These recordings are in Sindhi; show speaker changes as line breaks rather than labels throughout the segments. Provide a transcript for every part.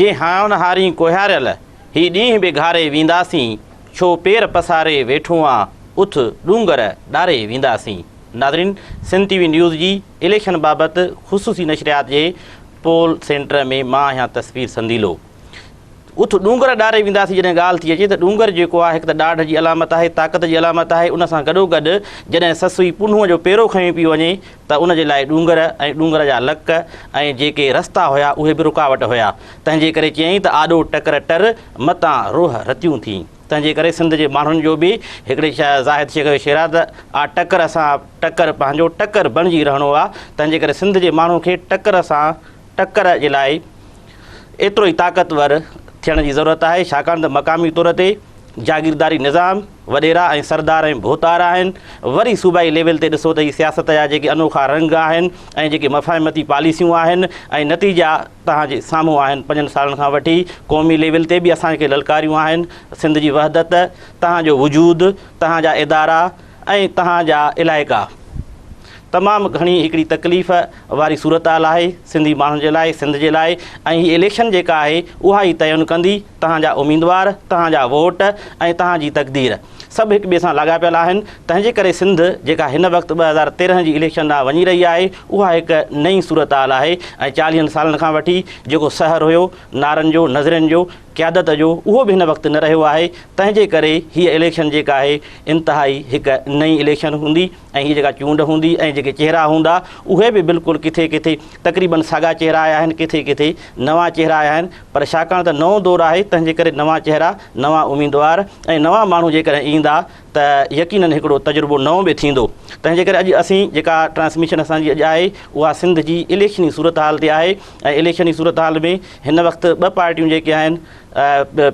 جي هانء نه هارين ڪوهياريل، هي ڏينهن به گهاري وينداسين، ڇو پير پساري ويٺو آن، اٿ ڏونگر ڏاري وينداسين. ناظرين سنڌ ٽي وي نيوز جي اليڪشن بابت خصوصي نشريات جي پول سينٽر ۾ مان آهيان تصوير سنديلو. اٿ ڏونگر ڏاري وينداسين جڏهن ڳالهه ٿي اچي ته ڏونگر جيڪو آهي هڪ ته ڏاڍ جي علامت آهي، طاقت جي علامت آهي، ان سان گڏوگڏ جڏهن سسئي پنهونء جو پيرو کنيو پئي وڃي ته ان جي لاء ڏونگر ۽ ڏونگر جا لڪ ۽ جيڪي رستا هيا اهي به رڪاوٽ هيا، تنهن جي ڪري چيائين ته آڏو ٽڪر ٽر، متان روهه رتيون ٿين. تنهن جي ڪري سنڌ جي ماڻهن جو به هڪڙي زاهد شيخ جو شعر آهي ته آ ٽڪر سان ٽڪر پنهنجو ٽڪر بڻجي رهڻو آ، تنهن جي ڪري سنڌ جي ماڻهو کي ٽڪر سان ٽڪر جي لاء ايترو ئي طاقتور ٿيڻ جي ضرورت آهي، ڇاڪاڻ ته مقامي طور تي جاگيرداري نظام، وڏيرا ۽ سردار ۽ ڀوتار آهن، وري صوبائي ليول تي ڏسو ته هي سياست جا جيڪي انوکا رنگ آهن ۽ جيڪي مفاهمتي پاليسيون آهن ۽ نتيجا توهان جي سامهون آهن، پنجن سالن کان وٺي قومي ليول تي به اسان کي للڪاريون آهن، سنڌ جي وحدت، توهان جو وجود، توهان جا ادارا ۽ توهان جا علائقا. تمام گهڻي هڪڙي تڪليف واري صورتحال آهي سنڌي ماڻهن جي لاء، سنڌ جي لاء ۽ هي اليڪشن جيڪا آهي اها ئي تعين ڪندي توهان جا اميدوار، توهان جا ووٽ ۽ توهان جي تقدير سڀ هڪ ٻئي سان لاڳاپيل آهن تنهن جي ڪري سنڌ جيڪا هن وقت 2013 جي اليڪشن ڏانهن وڃي رهي آهي اها هڪ نئين صورتحال آهي ۽ چاليهن سالن کان وٺي جيڪو سحر هيو نعرن جو، نظرين جو، قيادت جو اهو به هن وقت نه رهيو آهي تنهن جي ڪري هيء اليڪشن جيڪا آهي انتهائي هڪ نئين اليڪشن هوندي ۽ هيء جيڪا چونڊ هوندي ۽ جيڪي چهرا هوندا اهي به بلڪل ڪٿي ڪٿي تقريبن ساڳا چهرا آيا آهن ڪٿي ڪٿي نوان چهرا آيا آهن پر ڇاڪاڻ ته نئون دور آهي تنهن جي ڪري نوان چهرا نوان اميدوار ۽ نوان ماڻهو جيڪڏهن ايندا ته يقينن هڪڙو تجربو نئون به ٿيندو تنهن جي ڪري اڄ اسين جيڪا ٽرانسميشن اسان جي اڄ آهي اها سنڌ جي اليڪشني صورتحال تي آهي ۽ اليڪشني صورتحال ۾ هن وقت ٻه پارٽيون جيڪي آهن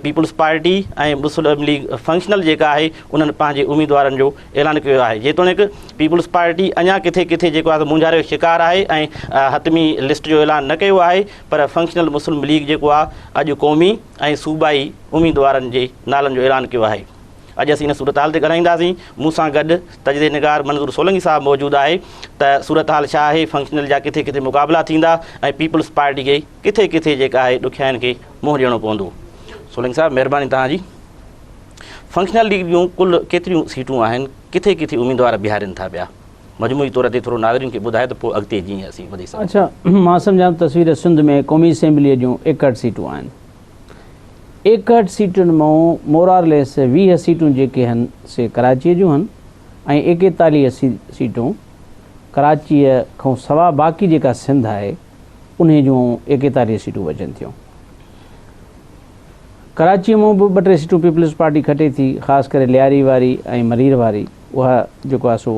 پيپلز پارٽي ۽ مسلم ليگ فنڪشنل جيڪا آهي انهن پنهنجي اميدوارن جو اعلان ڪيو آهي جيتوڻيڪ پيپلز پارٽي اڃا ڪٿي ڪٿي جيڪو آهي مونجهاري جو شڪار آهي ۽ حتمي لسٽ جو اعلان نه ڪيو آهي پر فنڪشنل مسلم ليگ جيڪو آهي اڄ قومي ۽ صوبائي اميدوارن جي نالن جو اعلان ڪيو آهي. اڄ اسين ان صورتحال تي ڳالهائينداسين. مون سان گڏ تجزئي نگار منظور سولنگي صاحب موجود آهي ته صورتحال ڇا آهي، فنڪشنل جا ڪٿي ڪٿي مقابلا ٿيندا ۽ پيپلز پارٽي کي ڪٿي ڪٿي جيڪا آهي ڏکيائين کي منهن ڏيڻو پوندو. سولنگي صاحب مهرباني توهان جي. فنڪشنل ليگ جون ڪل ڪيتريون سيٽون آهن، ڪٿي ڪٿي اميدوار بيهارين ٿا پيا؟ مجموعي طور تي ٿورو ناظرين کي ٻڌايو ته پوء اڳتي جيئن اسين وڌي سگهون.
اڇا مان سمجهان ٿو تصوير سنڌ ۾ قومي اسيمبليء جون 61 سيٽون آهن. 61 سيٽن مان مورارليس 20 سيٽون جيڪي هن سي ڪراچيء جون هن ۽ 41 سيٽون ڪراچيء کان سوا باقي جيڪا سنڌ آهي انهي جون 41 سيٽون بچن ٿيون. ڪراچيء مان به ٻه ٽي سيٽون پيپلز پارٽي کٽي ٿي خاص ڪري لياري واري ۽ ملير واري اها جيڪو آهي سو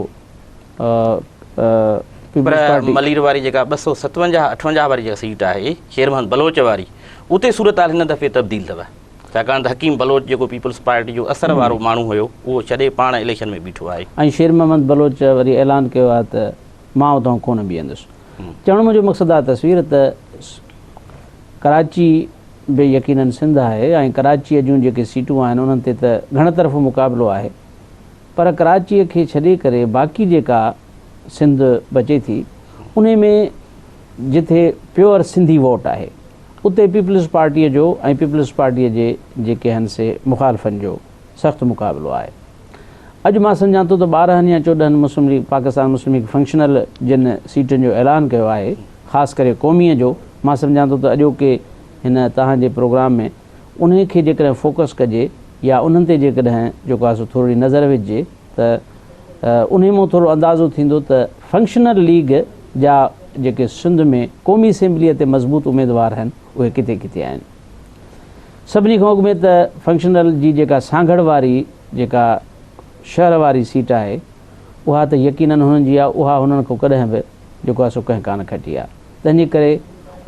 پر ملير واري جيڪا 257 58 واري جيڪا سيٽ آهي شير محمد بلوچ واري اتي صورتحال هن دفعي تبديل اٿو ڇاڪاڻ ته حڪيم بلوچ جيڪو پيپلز پارٽي جو اثر وارو ماڻهو هيو اهو ڇڏي پاڻ اليڪشن ۾ بيٺو آهي.
۽ شير محمد بلوچ وري اعلان ڪيو آهي ته مان اتان ڪونه بيهندس. چوڻ منهنجو مقصد آهي تصوير ته ڪراچي به يقينن سنڌ آهي ۽ ڪراچيء جون جيڪي سيٽون آهن انهن تي ته گهڻ طرفو مقابلو آهي پر ڪراچيء کي ڇڏي ڪري باقي جيڪا سنڌ بچي ٿي انهي ۾ جتي پيور سنڌي ووٽ آهي اتي پيپلز پارٽيء جو ۽ پيپلز پارٽيء جي جيڪي هن سي مخالفن جو سخت مقابلو آهي. اڄ مان سمجهان ٿو ته 12 يا 14 مسلم league Pakistan Muslim league functional جن سيٽن جو اعلان ڪيو آهي خاص ڪري قوميء جو مان سمجهان ٿو ته اڄوڪي هن توهان جي پروگرام ۾ انهي کي جيڪڏهن فوڪس ڪجي يا انهن تي جيڪڏهن جيڪو آهي سو ٿورڙي نظر وجهجي ته انهي مان ٿورو اندازو ٿيندو ته فنڪشنل ليگ جا جيڪي سنڌ ۾ قومي اسيمبليء تي مضبوط اميدوار آهن اهي ڪٿي ڪٿي آهن. سڀني کان اڳ ۾ ته فنڪشنل جي جيڪا سانگهڙ واري جيڪا شهر واري سيٽ آهي اها ته يقينن هنن جي آهي اها هنن کان ڪڏهن به جيڪو آهي سو ڪنهن ڪانه کٽي آهي تنهن جي ڪري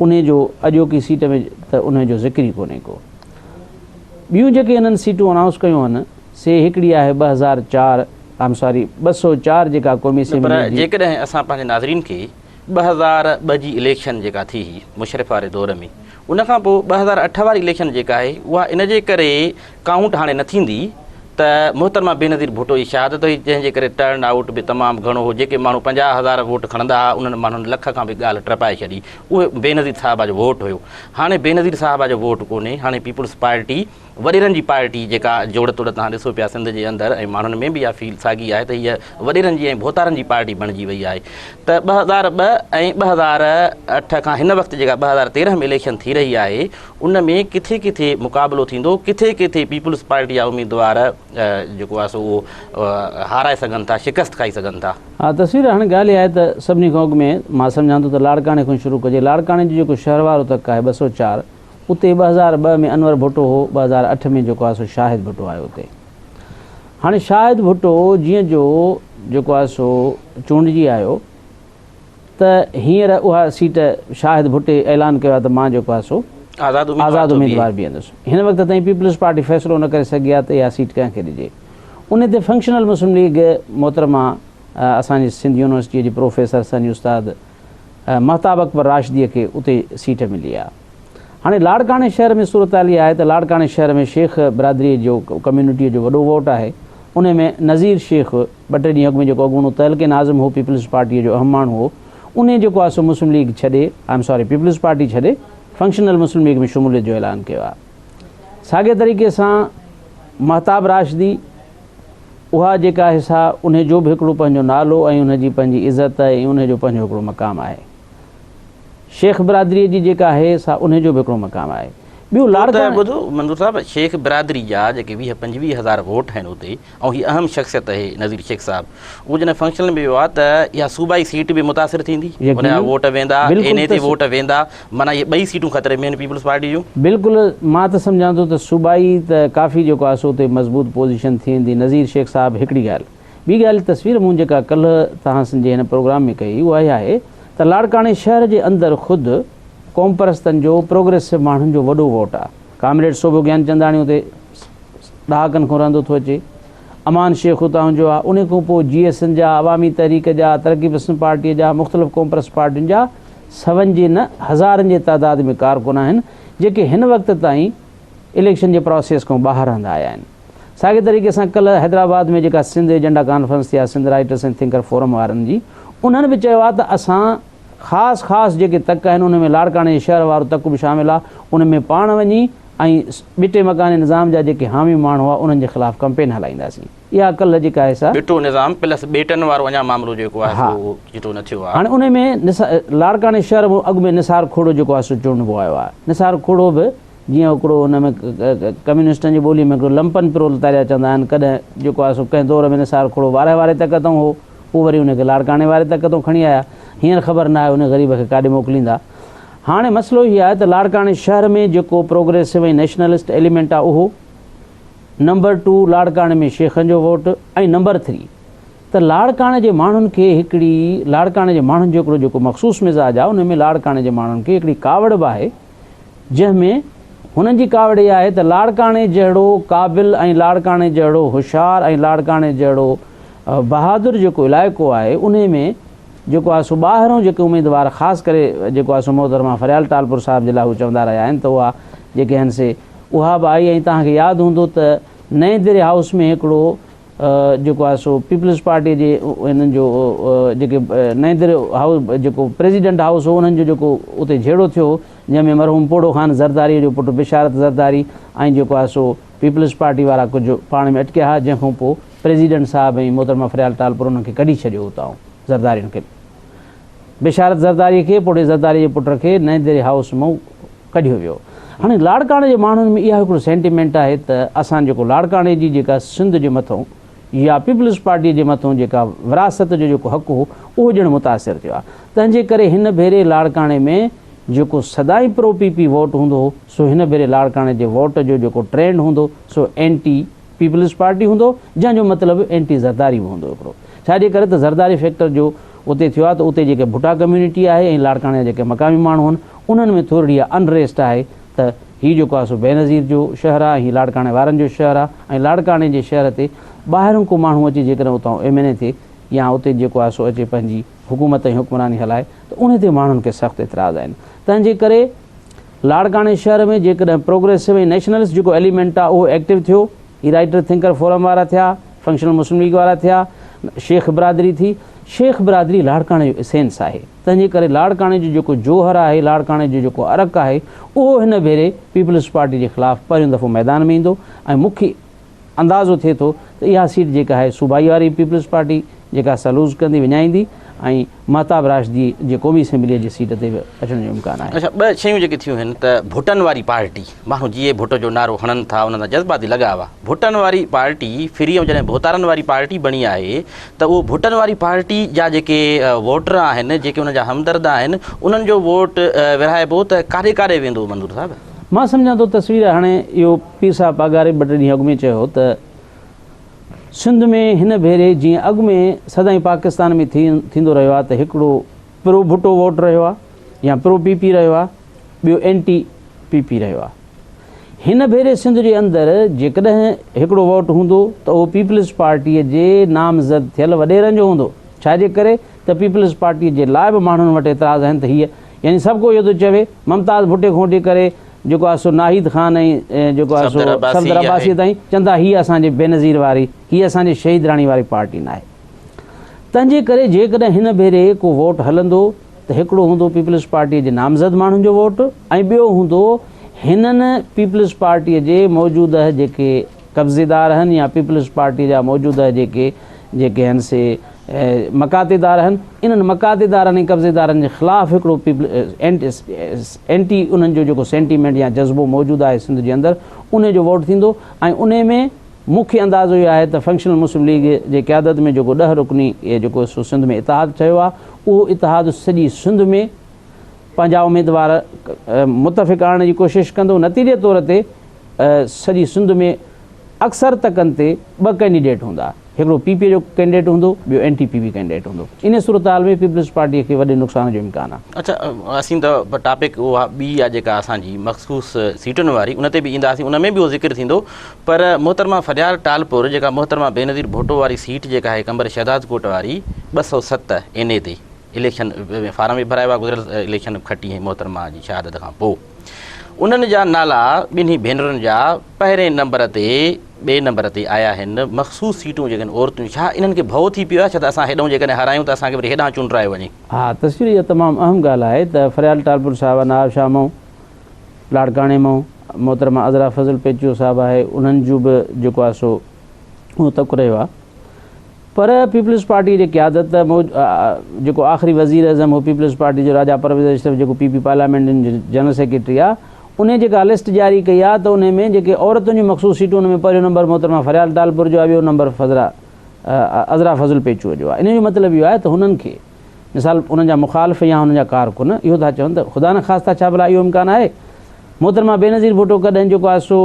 انهي جو اڄوڪي سيٽ ۾ ته انهي جو ذڪر ئي ڪونهي ڪو. ٻيون جيڪي هنن سيٽون انائونس ڪيون هن سي هڪڙي آهي 2004 آئم ساري 204 جيڪا قومي
نه پر
اسيمبلي جي.
جيڪڏهن اسان پنهنجي ناظرين کي 2002 جي اليڪشن جيڪا ٿي هئي مشرف واري دور ۾ ان کان پوء 2008 واري اليڪشن جيڪا آهي اها ان جي ڪري ڪائونٽ هاڻي نه ٿيندي ته ته محترمه بينظير ڀٽو جي شهادت هئي جنهن جي ڪري ٽرن آئوٽ به تمام گهڻو هو جيڪي ماڻهو 50,000 ووٽ کڻندا ها انهن ماڻهن لک کان به ڳالهه ٽپائي ڇڏي اهو بينظير صاحبه جو ووٽ هيو هاڻي بينظير صاحبه جو ووٽ ڪونهي هاڻي پيپلز پارٽي وڏيرن جي پارٽي جيڪا جوڙ توڙ توهان ڏسو پيا سنڌ جي اندر ۽ ماڻهن ۾ به اها فيل ساڳي آهي ته هيء وڏيرن جي ۽ ڀوتارن جي پارٽي بڻجي وئي آهي ته 2002 ۽ 2008 کان هن وقت جيڪا 2013 ۾ اليڪشن ٿي رهي آهي ان ۾ ڪٿي ڪٿي مقابلو ٿيندو ڪٿي ڪٿي پيپلز پارٽي جا اميدوار جيڪو آهي سو اهو هارائي سگهن ٿا شڪست کائي سگهن ٿا.
ها تصوير هاڻي ڳالهه اها آهي ته سڀني کان اڳ ۾ مان سمجهان ٿو ته لاڙڪاڻي کان شروع ڪجي لاڙڪاڻي جو جيڪو شهر وارو تڪ آهي 204 اتي 2002 ۾ انور ڀٽو هو، 2008 ۾ جيڪو آهي سو شاهد ڀٽو آيو اتي. هاڻي شاهد ڀٽو جيئن جو جيڪو آهي سو چونڊجي آيو ته هينئر اها سيٽ شاهد ڀٽي اعلان ڪيو آهي ته مان جيڪو آهي سو آزاد اميدوار بيهندس. هن وقت تائين پيپلز پارٽي فيصلو نه ڪري سگهي آهي ته اها سيٽ ڪنهن کي ڏجي. ان تي فنڪشنل مسلم ليگ محترمه اسان جي سنڌ يونيورسٽيء جي پروفيسر اسان جي استاد مهتاب اڪبر راشديء کي اتي سيٽ ملي آهي. هاڻي لاڙڪاڻي شهر ۾ صورتحال اها آهي ته لاڙڪاڻي شهر ۾ شيخ برادريء جو ڪميونٽيء جو وڏو ووٽ آهي. انهي ۾ نذير شيخ ٻه ٽي ڏينهن اڳ ۾ جيڪو اڳوڻو تعلقي ناظم هو پيپلز پارٽيء جو اهم ماڻهو هو انهي جيڪو آهي سو مسلم ليگ ڇڏي I am sorry peoples party ڇڏي فنڪشنل مسلم ليگ ۾ شموليت جو اعلان ڪيو آهي. ساڳئي طريقي سان مهتاب راشدي اها جيڪا آهي سا انهي جو به هڪڙو پنهنجو نالو ۽ انهي جي پنهنجي عزت ۽ انهي جو پنهنجو هڪڙو مقام آهي. شيخ برادريء جي جيڪا آهي سا انهي جو به هڪڙو مقام آهي. ٻيو
ته
لاڙڪاڻي.
ٻڌو منظور صاحب شيخ برادري جا جيڪي 20 25 هزار ووٽ آهن اتي ۽ هي اهم شخصيت اهي نذير شيخ صاحب اهو جڏهن فنڪشنل ۾ ويو آهي ته اها صوبائي سيٽ به متاثر ٿيندي ان جا ووٽ ويندا اين اي تي ووٽ ويندا معنيٰ اهي ٻئي سيٽون خطري ۾ آهن پيپلز پارٽي جون.
بلڪل مان ته سمجهان ٿو ته صوبائي ته ڪافي جيڪو آهي سو اتي مضبوط پوزيشن ٿي ويندي نذير شيخ صاحب هڪڙي ڳالهه ٻي ڳالهه تصوير مون جيڪا ڪلهه توهان جي هن پروگرام ۾ ڪئي اها اها آهي ته لاڙڪاڻي شهر جي اندر خود قومپرستن جو پروگريسو ماڻهن جو وڏو ووٽ آ. ڪامريڊ سوڀو گيانچنداڻي اتي ڏهاڪن کان رهندو ٿو اچي. امان شيخ اتان جو آ. انهي کان پوء جي ايس اين جا، عوامي تحريڪ جا، ترقي پسند پارٽيء جا، مختلف قومپرست پارٽين جا سون جي نه هزارن جي تعداد ۾ ڪارڪن آهن جيڪي هن وقت تائين اليڪشن جي پراسيس کان ٻاهر رهندا آيا آهن. ساڳئي طريقي سان ڪلهه حيدرآباد ۾ جيڪا سنڌ ايجنڊا ڪانفرنس ٿي آهي سنڌ رائٽرس ۽ ٿنڪر فورم وارن جي انهن به چيو آهي ته اسان خاص خاص جيڪي تڪ آهن انهن ۾ لاڙڪاڻي جي شهر وارو تڪ به شامل آهي ان ۾ پاڻ وڃي ۽ ٻٽي مڪاني نظام جا جيڪي حامي ماڻهو هئا انهن جي خلاف ڪمپين هلائينداسين اها ڪلهه جيڪا آهي سا
ٻٽو نظام پلس ٻيٽن وارو اڃا معاملو جيڪو آهي سو چٽو نه ٿيو آهي.
هاڻي انهي ۾ لاڙڪاڻي شهر ۾ اڳ ۾ نثار کوڙو جيڪو آهي سو چونڊبو آيو آهي نثار کوڙو به جيئن هڪڙو ان ۾ ڪميونسٽن جي ٻوليء ۾ هڪڙو لمپن پرولتاريا چوندا آهن، ڪڏهن جيڪو آهي سو ڪنهن دور ۾ نثار کهڙو وارهه واري تڪ تئون هو، پوء وري ان کي لاڙڪاڻي واري تڪ تئون کڻي آيا. هينئر خبر ناهي ان غريب کي ڪاڏي موڪليندا. هاڻي مسئلو هي آهي ته لاڙڪاڻي شهر ۾ جيڪو پروگريسو ۽ نيشنلسٽ ايليمينٽ آهي اهو، نمبر ٽو لاڙڪاڻي ۾ شيخن جو ووٽ ۽ نمبر ٿري ته لاڙڪاڻي جي ماڻهن کي هڪڙي لاڙڪاڻي جي ماڻهن جو هڪڙو جيڪو مخصوص مزاج آهي ان ۾ لاڙڪاڻي جي ماڻهن کي هڪڙي ڪاوڙ به آهي جنهن ۾ هنن جي ڪاوڙ اها آهي ته لاڙڪاڻي جهڙو قابل ۽ لاڙڪاڻي جهڙو هوشيار ۽ لاڙڪاڻي جهڙو بهادر جيڪو علائقو آهي انهي ۾ جيڪو آهي سو ٻاهرون جيڪي اميدوار خاص ڪري جيڪو آهي سو محترمه فريال ٽالپر صاحب جي لاء هو چوندا رهيا آهن ته اها جيڪي آهن سي اها به آئي ۽ توهان کي ياد هوندو ته نئين ديري هائوس ۾ هڪڙو جيڪو آهي سو پيپلز پارٽي جي انهن جو جيڪي نئين ديري هائوس جيڪو پريزيڊنٽ هائوس هو انهن جو جيڪو اتي جهيڙو ٿيو هو جنهن ۾ مرحوم پوڙهو خان زرداري جو پٽ بشارت زرداري ۽ جيڪو آهي سو پيپلز پارٽي وارا ڪجهه پاڻ ۾ اٽڪيا ها جنهن کان پوء پريزيڊنٽ صاحب ۽ محترمه فريال ٽالپر انهن کي ڪڍي ڇڏيو اتان زردارين کي بشارت زرداري کي پوڙهي زرداري جي پٽ کي نئين ديري هائوس مان ڪڍيو ويو. هاڻي لاڙڪاڻي جي ماڻهن ۾ اها هڪڙو سينٽيمينٽ آهي ته اسان جيڪو لاڙڪاڻي جي جيڪا سنڌ جي مٿئون يا پيپلز پارٽي جي مٿئون جيڪا وراثت جو جيڪو حق هو اهو ڄڻ متاثر ٿيو آهي. تنهن جي ڪري هن ڀيري لاڙڪاڻي ۾ جيڪو سدائين پرو پي پي ووٽ هوندو هو سو هن ڀيري لاڙڪاڻي جي ووٽ جو جيڪو ٽرينڊ هوندو سو اينٽي پيپلز پارٽي هوندو جنهن جو مطلب اينٽي زرداري به هوندو هڪڙو ڇا جي ڪري ته زرداري فيڪٽر جو اتي ٿيو آهي ته اتي جيڪي ڀٽا ڪميونٽي آهي ۽ لاڙڪاڻي جا جيڪي مقامي ماڻهو آهن انهن ۾ ٿورڙي اها ان ريسٽ آهي ته هي جيڪو آهي سو بينظير جو شهر آهي ۽ هي لاڙڪاڻي وارن جو شهر آهي ۽ لاڙڪاڻي جي شهر تي ٻاهرون ڪو ماڻهو اچي جيڪڏهن اتان ايم اين اي ٿئي يا اتي جيڪو آهي سو اچي پنهنجي حڪومت ۽ حڪمراني هلائي ته انهي تي ماڻهن کي سخت اعتراض آهن تنهن جي ڪري لاڙڪاڻي شهر ۾ جيڪڏهن پروگريسو ۽ نيشنلسٽ جيڪو ايليمينٽ آهي اهو ايڪٽو ٿيو. هي رائيٽر ٿنڪر فورم وارا ٿيا، فنڪشنل مسلم ليگ وارا ٿيا، شيخ برادري ٿي. شيخ برادري لاڙڪاڻي جو اسينس آهي، تنهن جي ڪري لاڙڪاڻي جو جيڪو جوهر آهي، لاڙڪاڻي جو جيڪو عرق آهي، اهو هن ڀيري پيپلز پارٽي جي خلاف پهريون دفعو ميدان ۾ ايندو ۽ مون کي اندازو ٿئي ٿو ته اها سيٽ جيڪا آهي صوبائي واري پيپلز پارٽي جيڪا سا لوز ڪندي وڃائيندي ۽ مهتاب راشدي جي قومي اسيمبليء جي سيٽ تي به اچڻ جو امڪان آهي.
اڇا ٻه شيون جيڪي ٿيون هن ته ڀٽن واري پارٽي ماڻهو جيئي ڀٽو جو نعرو هڻن ٿا انهن سان جذباتي لڳاء آ ڀٽن واري پارٽي ڦري ۽ جڏهن ڀوتارن واري پارٽي بڻي آهي ته اهو ڀٽن واري پارٽي جا جيڪي ووٽر آهن جيڪي انهن جا همدرد آهن انهن جو ووٽ ورهائبو ته ڪاڏي ڪاڏي ويندو منظور صاحب؟
مان سمجهان ٿو تصوير هاڻي اهو پير صاحب پاڳاري ٻه ٽي ڏينهن اڳ ۾ چيو هو ته سنڌ ۾ هن ڀيري جيئن اڳ ۾ سدائين پاڪستان ۾ ٿيندو رهيو آهي ته هڪڙو پرو ڀٽو ووٽ رهيو آهي يا پرو پي پي رهيو آهي ٻيو اينٽي پي پي رهيو آهي. هن ڀيري سنڌ جي اندر جيڪڏهن هڪڙو ووٽ هوندو ته اهو پيپلز پارٽيء جي نامزد ٿيل وڏيرن جو هوندو ڇا جي ڪري ته پيپلز پارٽيء جي لاء به ماڻهن وٽ اعتراض آهن ته هيء يعني سڀ ڪو اهو ٿو چوي ممتاز ڀٽي کان وٺي ڪري جيڪو آهي سو ناهيد خان ۽ جيڪو آهي سو صفدر عباسيء تائين چون ٿا هيء اسان جي بينظير واري هيء اسان جي شهيد راڻي واري پارٽي ناهي. تنهن جي ڪري جيڪڏهن هن ڀيري ڪو ووٽ هلندو ته هڪڙو هوندو پيپلز پارٽيء جي نامزد ماڻهن جو ووٽ ۽ ٻيو هوندو هنن پيپلز پارٽيء جي موجوده جيڪي قبضيدار هن يا پيپلز پارٽيء جا موجوده جيڪي جيڪي هن سي مقاطعدار هن انهن مقاطعدارن ۽ قبضيدارن جي خلاف هڪڙو اينٽي انهن جو جيڪو سينٽيمينٽ يا جذبو موجود آهي سنڌ جي اندر انهي جو ووٽ ٿيندو ۽ انهي ۾ مون کي اندازو اهو آهي ته فنڪشنل مسلم ليگ جي قيادت ۾ جيڪو ڏهه رڪني جيڪو سو سنڌ ۾ اتحاد ٺهيو آهي اهو اتحاد سڄي سنڌ ۾ پنهنجا اميدوار متفق آڻڻ جي ڪوشش ڪندو نتيجي طور تي سڄي سنڌ ۾ اڪثر تڪن تي ٻه ڪينڊيڊيٽ هوندا، هڪڙو پي پي جو ڪينڊيڊيٽ هوندو، ٻيو اين ٽي پي پي ڪينڊيڊيٽ هوندو. انهيء صورتحال ۾ پيپلز پارٽيء کي وڏي نقصان جو امڪان آهي.
اڇا اسين ته ٽاپڪ اها ٻي آ جيڪا اسان جي مخصوص سيٽن واري ان تي به اينداسين ان ۾ به اهو ذڪر ٿيندو پر محترمه فريال ٽالپر جيڪا محترمه بينظير ڀٽو واري سيٽ جيڪا آهي قمبر شهدادڪوٽ واري 207 اين اي تي اليڪشن فارم به ڀرايو آهي گذريل اليڪشن کٽي ۽ محترمه جي شهادت کان پوء انهن جا نالا ٻنهي ڀينرن جا پهرين نمبر تي ٻئي نمبر تي آيا آهن مخصوص سيٽون جيڪي آهن عورتون ڇا انهن کي ڀؤ ٿي پيو آهي ڇا ته اسان هيڏانهن جيڪڏهن هارايون ته اسان کي وري هيڏانهن چونڊرايو وڃي.
ها تصوير اها تمام اهم ڳالهه آهي ته فريال ٽالپر صاحبه نواب شاهه مئون، لاڙڪاڻي مئون، محترمه عذرا فضل پيچوهو صاحبه آهي انهن جو به جيڪو آهي سو اهو تڪ رهيو آهي. پر پيپلز پارٽي جي قيادت جيڪو آخري وزير اعظم هو پيپلز پارٽي جو راجا پرويز اشرف جيڪو پي پي پارليامينٽ جو جنرل سيڪريٽري آ انهي جيڪا لسٽ جاري ڪئي آ ته انهي ۾ جيڪي عورتن جون مخصوص سيٽون ان ۾ پهريون نمبر محترمه فريال ٽالپر جو آ ٻيو نمبر فضرا عذرا فضل پيچوهو جو آ انهي جو مطلب اهو آهي ته هنن کي مثال انهن جا مخالف يا هنن جا ڪارڪن اهو ٿا چون ته خدا نخواسته ڇا ڀلا اهو امڪان آهي محترمه بينظير ڀٽو ڪڏهن جيڪو آ سو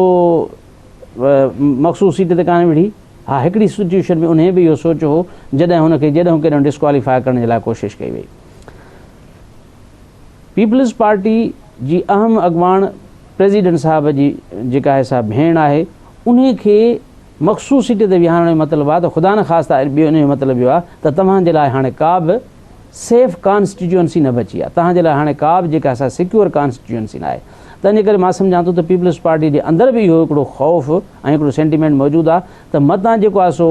مخصوص سيٽ تي ڪانه وڙهي. ها هڪڙي سچوئيشن ۾ انهيء به اهو سوچيو هو جڏهن هن کي جيڏهون ڪيڏهون ڊسڪواليفاء ڪرڻ جي لاء ڪوشش ڪئي وئي. پيپلز پارٽي جي اهم اڳواڻ پريزيڊنٽ صاحب جي جيڪا آهي سا ڀيڻ آهي انهيء کي مخصوص سيٽ تي ويهارڻ جو مطلب آهي ته خدا نخواسته ٻيو انهيء جو مطلب اهو آهي ته توهان جي لاء هاڻي ڪا به سيف ڪانسٽيٽيوئنسي نه بچي آهي توهان جي لاء هاڻي ڪا به جيڪا سا سيڪيور ڪانسٽيٽيوئنسي نه آهي تنهن جي ڪري مان سمجهان ٿو ته پيپلز پارٽي جي اندر به اهو هڪڙو خوف ۽ هڪڙو سينٽيمينٽ موجود آهي ته متان جيڪو آهي سو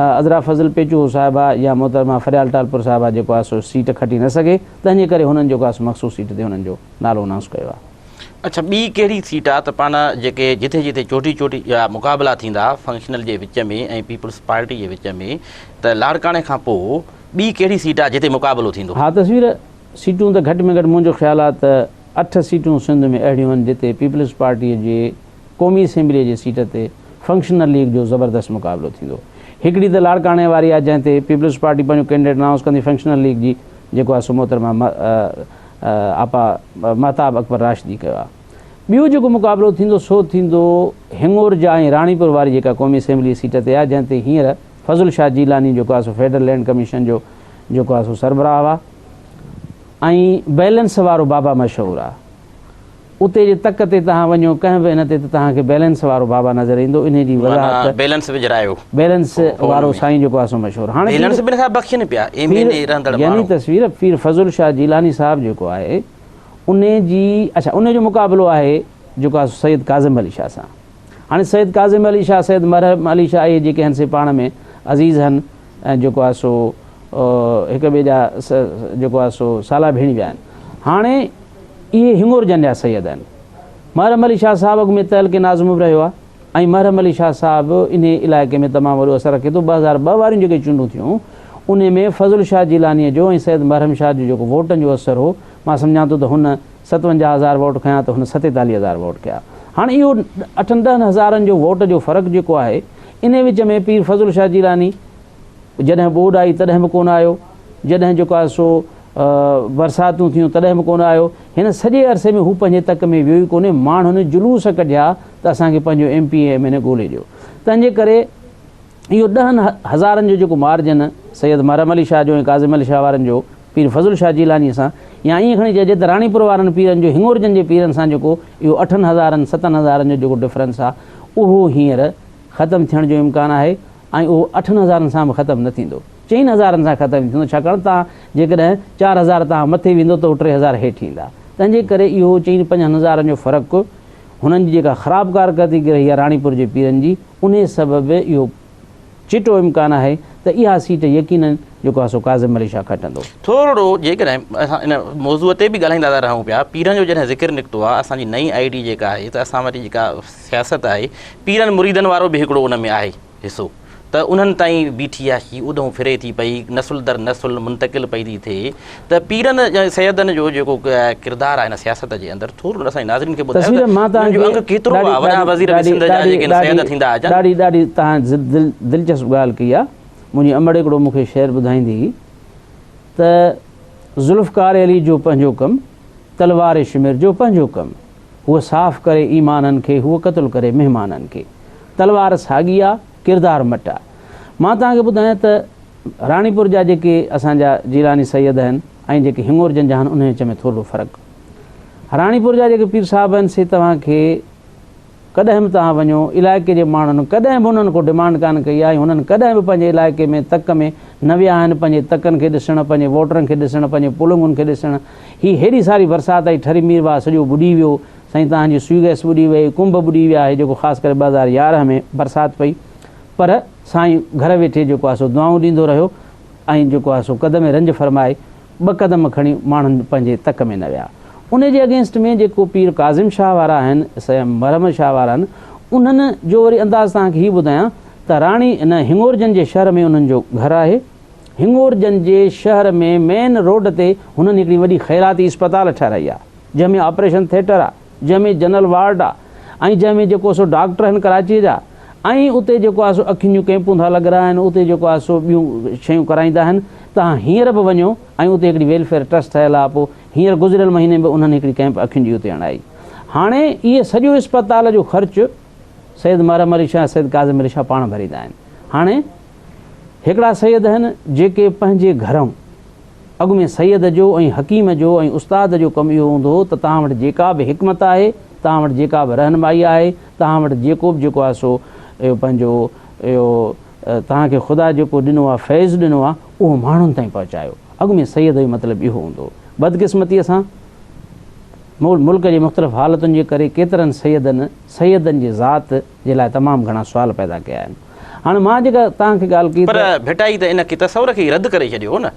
عذرا فضل پيچوهو صاحبه يا محترمه فريال ٽالپر صاحبه جيڪو آهي سو سيٽ کٽي نه سگهي تنهن جي ڪري هنن جيڪو آهي سو مخصوص سيٽ تي هنن جو نالو انائونس ڪيو آهي.
اڇا ٻي ڪهڙي سيٽ آهي ته پاڻ جيڪي جٿي جٿي چوٽي چوٽي جا مقابلا ٿيندا فنڪشنل جي وچ ۾ ۽ پيپلز پارٽي جي وچ ۾ ته لاڙڪاڻي کان پوء ٻي ڪهڙي سيٽ آهي جتي مقابلو ٿيندو؟
ها تصوير سيٽون ته گهٽ ۾ گهٽ منهنجو خيال آهي ته اٺ سيٽون سنڌ ۾ اهڙيون آهن جتي پيپلز پارٽيء جي قومي اسيمبليء جي سيٽ تي فنڪشنل ليگ جو زبردست مقابلو ٿيندو. هڪڙي ته لاڙڪاڻي واري آهي جنهن تي پيپلز پارٽي پنهنجو ڪينڊيڊيٽ انائونس ڪندي فنڪشنل ليگ جي جيڪو آهي سو محترمه آپا مهتاب اڪبر راشدي ڪيو آهي. ٻيو جيڪو مقابلو ٿيندو سو ٿيندو هڱورجا ۽ راڻيپور واري جيڪا قومي اسيمبلي سيٽ تي آهي جنهن تي هينئر فضل شاهه جيلاني جيڪو آهي سو فيڊرل لينڊ ڪميشن جو جيڪو آهي سو سربراهه آهي ۽ بيلنس وارو بابا مشهور آهي. اتي جي تڪ تي توهان وڃو ڪنهن به ان تي ته توهان کي بيلنس وارو بابا نظر ايندو انهي جي وضاحت
معنيٰ بيلنس وجهرايو
بيلنس وارو سائين جيڪو آهي سو مشهور هاڻي
بيلنس به نٿا بخشين پيا ايم اين اي رهندڙ
ماڻهو يعني تصوير پير فضل شاهه جيلاني صاحب جيڪو آهي انهي جي اڇا انهي جو مقابلو آهي جيڪو آهي سيد ڪاظم علي شاهه سان. هاڻي سيد ڪاظم علي شاهه، سيد مرحم علي شاهه اهي جيڪي هن سي پاڻ ۾ عزيز هن ۽ جيڪو آهي سو هڪ ٻئي جا جيڪو آهي سو سالا ڀيڻي ويا آهن. هاڻي اهي هڱورجن جا سيد آهن. محرم علي شاهه صاحب اڳ ۾ تعلقي ناظم به رهيو آهي ۽ محرم علي شاهه صاحب انهي علائقي ۾ تمام وڏو اثر رکي ٿو. 2002 واريون جيڪي چونڊون ٿيون انهي ۾ فضل شاهه جيلانيء جو ۽ سيد محرم شاهه جو جيڪو ووٽن جو اثر هو مان سمجهان ٿو ته هن 57 هزار ووٽ کنيا ته هن 47 هزار ووٽ کنيا. هاڻ اهو اٺن ڏهن هزارن جو ووٽ جو فرق جيڪو آهي انهي وچ ۾ پير فضل شاهه جيلاني جڏهن ٻوڏ آئي تڏهن به ڪونه آيو، جڏهن جيڪو آهي سو برساتون ٿيون تڏهن به ڪونه آيو، هن سڄي عرصي ۾ هو پنهنجي تڪ ۾ ويو ئي ڪونهي، ماڻهن جلوس ڪڍيا ته اسان کي پنهنجو M P A M N A ڳولي ڏيو. تنهن جي ڪري اهو ڏهن هزارن جو جيڪو مارجن سيد محرم علي شاهه جو ۽ ڪاظم علي شاهه وارن جو پير فضل شاهه جيلانيء سان يا ائين کڻي چئجي ته راڻيپور وارن پيرن جو هڱورجن جي پيرن سان جيڪو اهو اٺن هزارن ستن هزارن جو جيڪو ڊفرنس آهي اهو هينئر ختم ٿيڻ جو امڪان آهي ۽ اهو اٺن هزارن سان به ختم نه ٿيندو چئن هزارن سان ختم ٿيندو ڇاڪاڻ ته جيڪڏهن 4000 تان مٿي ويندو ته اهو 3000 هيٺ ايندا تنهن جي ڪري اهو چئن پنجن هزارن جو فرق هنن جي جيڪا خراب ڪارڪردگي رهي آهي راڻيپور جي پيرن جي انهي سبب اهو چٽو امڪان آهي ته اها سيٽ يقينن جيڪو آهي سو ڪاظم علي شاهه کٽندو.
ٿورڙو جيڪڏهن اسان ان موضوع تي به ڳالهائيندا ٿا رهون پيا، پيرن جو جڏهن ذڪر نڪتو آهي، اسان جي نئين I D جيڪا آهي ته اسان وٽ جيڪا سياست آهي پيرن مريدن وارو به هڪڙو ان ۾ آهي حصو ته انهن تائين بيٺي آهي هي اوڏهون ڦري ٿي پئي نسل در نسل منتقل پئي ٿي ٿئي ته پيرن ۽ سيدن جو جيڪو ڪردار آهي هن سياست جي اندر ٿورو اسان جي ناظرين کي ٻڌايو ته انهن جو انگ ڪيترو آهي وڏا وزير به سنڌ جا جيڪي سيد ٿيندا اچن.
ڏاڍي ڏاڍي توهان دلچسپ ڳالهه ڪئي آهي منهنجي امڙ هڪڙو مون کي شعر ٻڌائيندي هئي ته ذوالفقار علي جو پنهنجو ڪم تلوار شمر جو پنهنجو ڪم هوء صاف ڪري ايمانن کي هوء قتل ڪري مهمانن کي تلوار ساڳي آ ڪردار مٽ آ. مان توهان کي ٻڌايان ته راڻيپور جا جيڪي اسان جا جيلاني سيد آهن ۽ جيڪي هڱورجن جا آهن انهن وچ ۾ ٿورڙو فرق. راڻيپور جا جيڪي پير صاحب آهن سي توهان کي ڪڏهن به توهان وڃو علائقي جي ماڻهن ڪڏهن به انهن ڪو ڊمانڊ ڪانه ڪئي آهي ۽ هنن ڪڏهن به پنهنجي علائقي ۾ تڪ ۾ نه ويا آهن پنهنجي تڪن کي ڏسڻ پنهنجي ووٽرن کي ڏسڻ پنهنجي پولنگن کي ڏسڻ هي هيڏي ساري برسات آئي ٺري ميرواهه سڄو ٻڏي ويو سائين توهان جي سوئي گئس ٻڏي وئي، ڪنڀ ٻڏي ويا هي جيڪو خاص ڪري 2011 ۾ برسات پئي پر سائين گهر ويٺي جيڪو آهي سو دعائون ڏيندو رهيو ۽ جيڪو آهي سو قدم رنج فرمائي ٻه قدم کڻي ماڻهن پنهنجي تڪ ۾ نه ويا ان جي اگينسٽ ۾ جيڪو پير ڪاظم شاهه وارا آهن مرحم شاهه وارا آهن انهن جو وري انداز توهان کي هي ٻڌايان ته راڻي نه هڱورجن جي شهر ۾ انهن جو گهر آهي هڱورجن جي شهر ۾ مين روڊ تي هنن هڪڙي وڏي خيراتي اسپتال ٺهرائي آهي جنهن ۾ آپريشن ٿيٽر آ، جنهن ۾ جنرل وارڊ آ ۽ جنهن ۾ جيڪو سو ڊاڪٽر آهن ڪراچيء جا ۽ اتي جيڪو آ سو اکين جون ڪئمپون ٿا لڳرائن، اتي جيڪو آ سو ٻيون شيون ڪرائيندا آهن. توهان هينئر به وڃو ۽ اتي هڪڙي ويلفيئر ٽرسٽ ٺهيل آ، پوء هينئر گذريل مهيني به انهن هڪڙي ڪئمپ اکين جي اتي هڻائي. هاڻي اهي سڄو اسپتال جو خرچ سيد محرم علي شاهه ۽ سيد ڪاظم علي شاهه پاڻ ڀريندا آهن. هاڻي هڪڙا سيد آهن جيڪي پنهنجي گهرئون اڳ ۾ سيد جو ۽ حڪيم جو ۽ استاد جو ڪم اهو هوندو هو ته توهان وٽ جيڪا به حڪمت آهي، توهان وٽ جيڪا به رهنمائي آهي، توهان وٽ جيڪو به جيڪو آهي سو اهو پنهنجو اهو توهان کي خدا جيڪو ڏنو آهي، فيض ڏنو آهي، اهو ماڻهن تائين پهچايو. اڳ ۾ سيد جو مطلب اهو هوندو هو. بدقسمتيء سان ملڪ جي مختلف حالتن جي ڪري ڪيترن سيدن سيدن جي ذات جي لاء تمام گهڻا سوال پيدا ڪيا آهن. هاڻي مان جيڪا توهان کي ڳالهه ڪئي
پر
ته.
ڀٽائي ته ان کي تصور کي ئي رد ڪري ڇڏيو هو نه.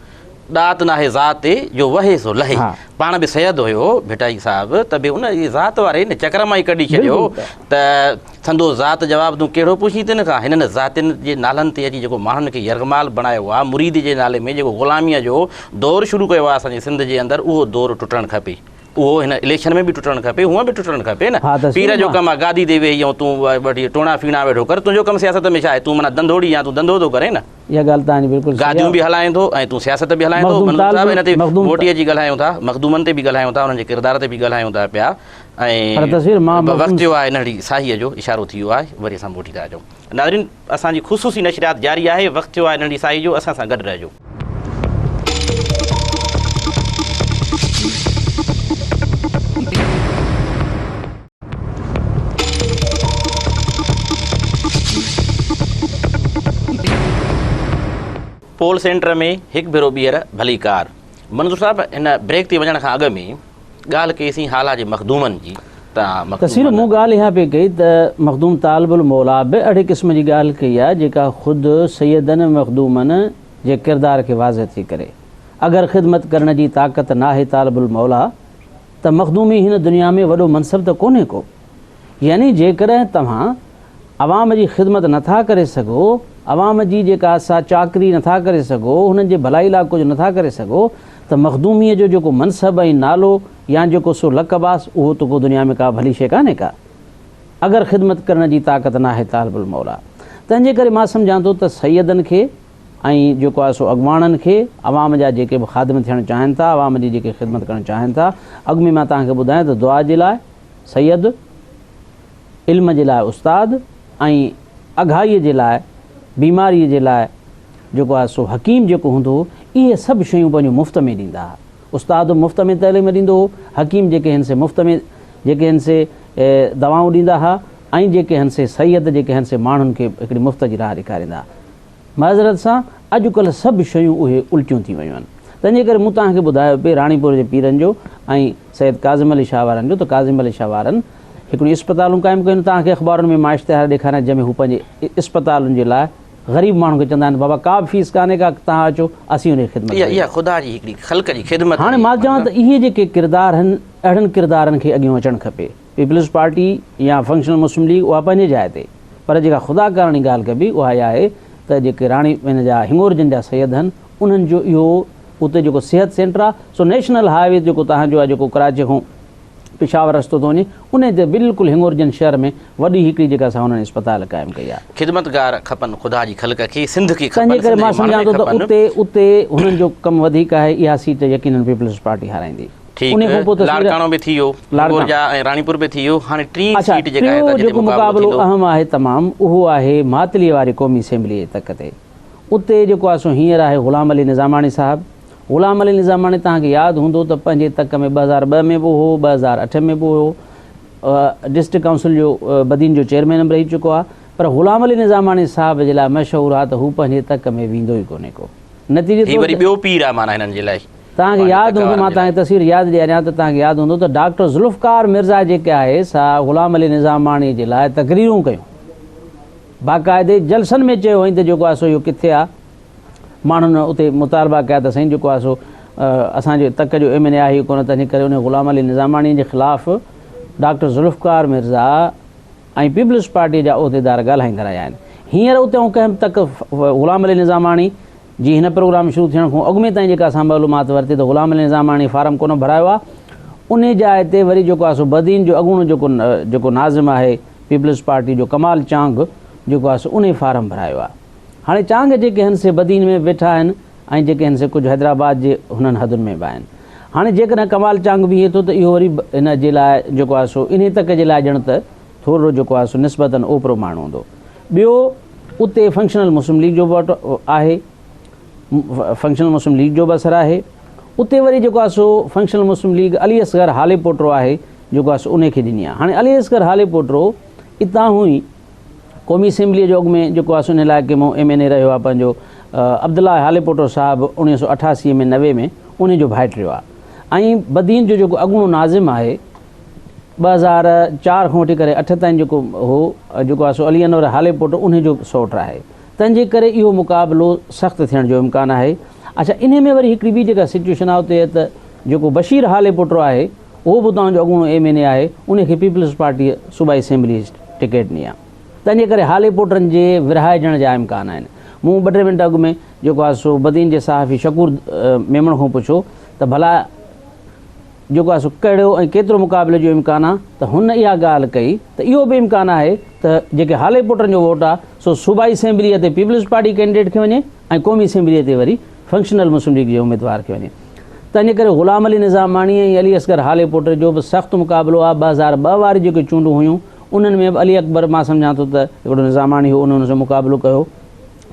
ڏات ناهي ذات تي، جو وهي سو لهي. پاڻ به سيد هيو ڀٽائي صاحب ته به ان جي ذات واري ان چڪر مان ئي ڪڍي ڇڏيو ته سندو ذات جواب تون ڪهڙو پڇين تن کان. هنن ذاتين جي نالن تي اچي جيڪو ماڻهن کي يرغمال بڻايو آهي، مريد جي نالي ۾ جيڪو غلاميء جو دور شروع ڪيو آهي اسان جي سنڌ جي اندر اهو دور ٽٽڻ کپي. اهو هن اليڪشن ۾ به ٽٽڻ کپي، هونئن به ٽٽڻ کپي نه.
ها ته
پير جو ڪم آ گادي تي ويهي ۽ تون وٺي ٽوڻا ڦيڻا ويٺو ڪر، تنهنجو ڪم سياست ۾ ڇا آهي؟ تون معنيٰ ڌنڌوڙي يا تون ڌنڌو ٿو ڪرين نه.
اها ڳالهه توهان جي بلڪل صحيح آ.
گاديون به هلائين ٿو ۽ تون سياست به هلائين ٿو. منظور صاحب ان تي موٽي اچي ڳالهايون ٿا، مخدومن تي به ڳالهايون ٿا، انهن جي ڪردار تي به ڳالهايون ٿا پيا ۽
پر تصوير مان
وقت ٿيو آهي ننڍڙي ساهيء جو اشارو ٿي ويو آهي وري اسان موٽي ٿا اچون. ناظرين اسان جي خصوصي نشريات جاري آهي، وقت ٿيو آهي ننڍڙي ساهي جو، اسان سان گڏ رهجو. پول سينٽر ۾ هڪ ڀيرو ٻيهر ڀليڪار. منظور صاحب هن بريڪ تي وڃڻ کان اڳ ۾ ڳالهه ڪئي سين هالا جي مخدومن جي ته مخدوم
تصوير مون ڳالهه اها پئي ڪئي ته مخدوم طالب الموليٰ به اهڙي قسم جي ڳالهه ڪئي آهي جيڪا خود سيدن مخدومن جي ڪردار کي واضح ٿي ڪري. اگر خدمت ڪرڻ جي طاقت ناهي طالب الموليٰ ته مخدومي هن دنيا ۾ وڏو منصب ته ڪونهي ڪو. يعني جيڪڏهن توهان عوام جي خدمت نٿا ڪري سگهو، عوام جي جيڪا سا چاڪري نٿا ڪري سگهو، هنن جي ڀلائي لاء ڪجهه نٿا ڪري سگهو ته مخدوميء جو جيڪو منصب ۽ نالو يا جيڪو سو لقب آس اهو ته ڪو دنيا ۾ ڪا ڀلي شيء ڪانهي ڪا. اگر خدمت ڪرڻ جي طاقت ناهي طالب الموليٰ. تنهن جي ڪري مان سمجهان ٿو ته سيدن کي ۽ جيڪو آهي سو اڳواڻن کي عوام جا جيڪي به خادم ٿيڻ چاهين ٿا، عوام جي جيڪي خدمت ڪرڻ چاهين ٿا، اڳ ۾ مان توهان کي ٻڌايان ته دعا جي لاء سيد، علم جي لاء استاد ۽ اگهائيء جي لاء، بيماريء جي لاء جيڪو آهي سو حڪيم جيڪو هوندو هو، اهي سڀ شيون پنهنجون مفت ۾ ڏيندا ها. استاد به مفت ۾ تعليم ڏيندو هو، حڪيم جيڪي هن سي مفت ۾ جيڪي هن سي دوائون ڏيندا ها ۽ جيڪي هن سي سيد جيڪي هن سي ماڻهن کي هڪڙي مفت جي راهه ڏيکاريندا ها. معذرت سان اڄ ڪلهه سڀ شيون اهي الٽيون ٿي ويون آهن. تنهن جي ڪري مون توهان کي ٻڌايو پئي راڻيپور جي پيرن جو ۽ سيد ڪاظم علي شاهه وارن جو ته ڪاظم علي شاهه وارن هڪڙيون اسپتالون قائم ڪيون توهان کي اخبارن ۾ مان اشتهار ڏيکاريان جنهن ۾ هو پنهنجي اسپتالن جي لاء غريب ماڻهن کي چوندا آهن بابا ڪا به فيس ڪانهي ڪا توهان اچو اسين ان جي خدمت
اها اها خدا جي هڪڙي خلق جي خدمت
هاڻي مان چوان ته اهي جيڪي ڪردار آهن اهڙن ڪردارن کي اڳيون اچڻ کپي پيپلز پارٽي يا فنڪشنل مسلم ليگ اها پنهنجي جاء تي پر جيڪا خدا ڪارڻي ڳالهه ڪبي اها اها آهي ته جيڪي راڻي ان جا هڱورجن جا سيد آهن انهن جو اهو اتي جيڪو صحت سينٽر آهي سو نيشنل هاء وي جيڪو توهان جو آهي جيڪو ڪراچي کان پشاور رستو ٿو وڃي انهي تي بلڪل هڱورجن شهر ۾ وڏي هڪڙي جيڪا سا انهن اسپتال قائم ڪئي آهي.
خدمتگار کپن خدا جي خلق کي سنڌ کي کپن
تنهنجي ڪري
سنڌ
مان
جي ماڻهن
سمجهان
کي
ٿو ته
کپن.
اتي اتي هنن جو ڪم وڌيڪ آهي اها سيٽ يقينن پيپلز پارٽي هارائيندي.
ٺيڪ
انهي کان پوء تصوير
لاڙڪاڻو به ٿي ويو
لاڙڪاڻو
هڱورجا ۽ راڻيپور به ٿي ويو هاڻي ٽين
اڇا
سيٽ جيڪا آهي
ٽيون
ته جتي
جيڪو
مقابلو
مقابلو
ٿيندو.
اهم آهي تمام اهو آهي ماتلي واري قومي اسيمبلي جي تڪ تي اتي جيڪو آهي سو هينئر آهي غلام علي نظاماڻي صاحب غلام علي نظاماڻي توهان کي ياد هوندو ته پنهنجي تڪ ۾ 2002 ۾ به هو، 2008 ۾ به هو، ڊسٽرڪٽ ڪائونسل جو بدين جو چيئرمين به رهي چڪو آهي پر غلام علي نظاماڻي صاحب جي لاء مشهور آهي ته هو پنهنجي تڪ ۾ ويندو ئي ڪونهي ڪو. نتيجي
هي
طور
وري
تي
ٻيو پير آهي معنيٰ هنن جي لاء
توهان کي
پنهنجي
ياد
تڪ
هوندو
وارن
مان
جي
توهان
لاء.
کي تصوير ياد ڏياريان ته توهان کي ياد هوندو ته ڊاڪٽر ذوالفقار مرزا جيڪي آهي سا غلام علي نظاماڻي جي لاء تقريرون ڪيون باقاعدي جلسن ۾ چيو هئائين ته جيڪو آهي سو اهو ڪٿي آهي ماڻهن اتي مطالبا ڪيا ته سائين جيڪو آهي سو اسان جي تڪ جو ايم اين اي آهي ئي ڪونه تنهن ڪري ان غلام علي نظاماڻي جي خلاف doctor Zulfiqar Mirza ۽ Peoples Party جا عهديدار ڳالهائيندا رهيا آهن هينئر اتي آئون ڪنهن به تڪ غلام علي نظاماڻي جي هن پروگرام شروع ٿيڻ کان اڳ ۾ تائين جيڪا اسان معلومات ورتي ته غلام علي نظاماڻي فارم ڪونه ڀرايو آهي ان جاء تي وري جيڪو آهي سو بدين جو اڳوڻو جيڪو جيڪو ناظم آهي پيپلز پارٽي جو ڪمال چانگ جيڪو آهي سو انهي فارم ڀرايو آهي هاڻي چانگ جيڪي هن سي بدين ۾ به ويٺا آهن ۽ جيڪي هن سي ڪجهه حيدرآباد جي هنن حدن ۾ به آهن. هاڻي جيڪڏهن ڪمال چانگ بيهي ٿو ته اهو وري به هن جي لاء جيڪو آهي سو انهي تڪ جي لاء ڄڻ ته ٿورڙو جيڪو آهي سو نسبتاً اوپرو ماڻهو هوندو. ٻيو اتي فنڪشنل مسلم ليگ جو به وٽ آهي، فنڪشنل مسلم ليگ جو به اثر آهي. اتي وري جيڪو آهي سو فنڪشنل مسلم ليگ علي اصغر هاليپوٽرو آهي جيڪو آهي سو انهي کي ڏني آهي. هاڻي علي اصغر هاليپوٽرو اتاهون ئي قومي اسيمبليء جو اڳ ۾ جيڪو آهي سو ان علائقي مان ايم اين اي رهيو آهي پنهنجو عبدالله هاليپوٽو صاحب 1988 ۾ 90 ۾ انهي جو ڀائٽيو آهي ۽ بدين جو جيڪو اڳوڻو ناظم آهي 2004 کان وٺي ڪري 8 تائين جيڪو هو جيڪو آهي سو علي انور هاليپوٽو انهي جو سئوٽ آهي تنهن جي ڪري اهو مقابلو سخت ٿيڻ جو امڪان آهي اڇا انهي ۾ وري هڪڙي ٻي جيڪا سچويشن آهي اتي ته جيڪو بشير هاليپوٽو آهي اهو به اتان جو اڳوڻو ايم اين اي آهي، انهي کي پيپلز پارٽيء صوبائي اسيمبليء جي ٽڪيٽ ڏني آهي. تنهن جي ڪري هالي پوٽرن جي ورهائجڻ جا امڪان آهن. مون ٻه ٽي منٽ اڳ ۾ جيڪو آهي سو بدين جي صحافي شڪور ميمڻ کان پڇيو ته ڀلا جيڪو آهي سو ڪهڙو ۽ ڪيترو مقابلي جو امڪان آهي ته هن اها ڳالهه ڪئي ته اهو به امڪان آهي ته جيڪي هالي پوٽرن جو ووٽ آهي سو صوبائي اسيمبليء تي پيپلز پارٽي ڪينڊيڊيٽ کي وڃي ۽ قومي اسيمبليء تي وري فنڪشنل مسلم ليگ جي اميدوار کي وڃي. تنهنجي ڪري غلام علي نظاماڻي ۽ علي اصغر هاليپوٽي جو به سخت مقابلو آهي. 2002 واريون جيڪي چونڊون هيون انهن ۾ به علي اڪبر مان سمجهان ٿو ته هڪڙو نظاماڻي هو ان هن سان مقابلو ڪيو.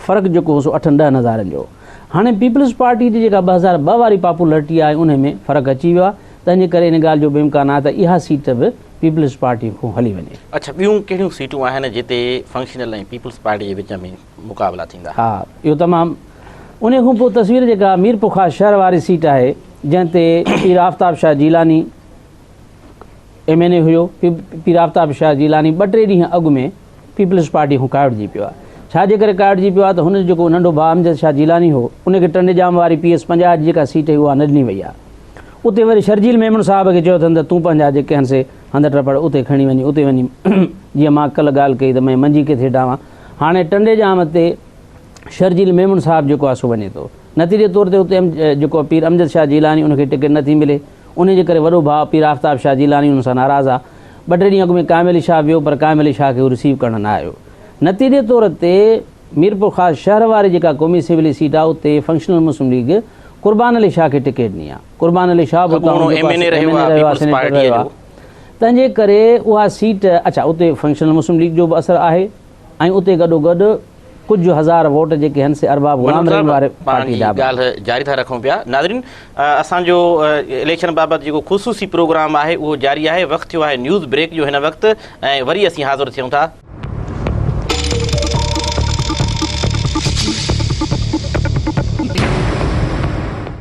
فرق جيڪو هو سو اٺن ڏهن هزارن جو هو. هاڻي پيپلز پارٽي جي جيڪا 2002 واري پاپولرٽي آهي انهي ۾ فرق اچي ويو آهي. تنهنجي ڪري ان ڳالهه جو به امڪان آهي ته اها سيٽ به پيپلز پارٽي کان هلي وڃي.
اڇا ٻيون ڪهڙيون سيٽون آهن جتي فنڪشنل ۽ پيپلز پارٽي جي وچ ۾ مقابلا ٿيندا؟
ها اهو تمام انهي کان پوء تصوير جيڪا ميرپورخاص شهر واري سيٽ آهي جنهن تي پير آفتاب شاهه جيلاني ايم اين اي هيو پير آفتاب شاهه جيلاني ٻه ٽي ڏينهن اڳ ۾ پيپلز پارٽي کان ڪاوڙجي پيو آهي. ڇا جي ڪري ڪاوڙجي پيو آهي ته هن جو جيڪو ننڍو ڀاء امجد شاهه جيلاني هو ان کي ٽنڊي ڄام واري پي ايس 50 جي جيڪا سيٽ هئي اها نه ڏني وئي آهي. اتي وري شرجيل ميمڻ صاحب کي چيو اٿن ته تون پنهنجا جيڪي آهن سي هنڌ ٽپڙ اتي کڻي وڃي اتي وڃي جيئن مان ڪلهه ڳالهه ڪئي ته مئي منجي ڪٿي ڊاوان هاڻي ٽنڊي ڄام تي شرجيل ميمڻ صاحب جيڪو آهي سو وڃي ٿو. نتيجي طور تي اتي جيڪو پير امجد شاهه جيلاني ان کي ٽڪيٽ نه ٿي ملي. انهي جي ڪري وڏو ڀاء پير آفتاب شاهه جيلاني ان سان ناراض آ. ٻه ٽي ڏينهن اڳ ۾ قائم علي شاهه ويو پر قائم علي شاهه کي هو رسيو ڪرڻ نه آيو. نتيجي طور تي ميرپورخاص شهر واري جيڪا قومي اسيمبلي سيٽ آ اتي فنڪشنل مسلم ليگ قربان علي شاهه کي ٽڪيٽ ڏني آ. قربان علي شاهه به اتان
اڳوڻو
جيڪو
ايم اين اي
ايم
رهيو
اين
آ
اي رهيو آ
پيپلز
سينيٽر
پارٽيء
رهيو آ.
جو.
تنهن جي ڪري اها سيٽ اڇا اتي فنڪشنل مسلم ليگ جو به اثر آهي ۽ اتي گڏوگڏ ڪجهه هزار ووٽ جيڪي هن سي ارباب غلام
منور
رحيم
صاحب
واري
پاڻ
پارٽي
جي
جا به.
ڳالهه جاري ٿا رکون پيا ناظرين اسان جو اليڪشن بابت جيڪو خصوصي پروگرام آهي اهو جاري آهي وقت ٿيو آهي نيوز بريڪ جو هن وقت ۽ وري اسين حاضر ٿيون ٿا.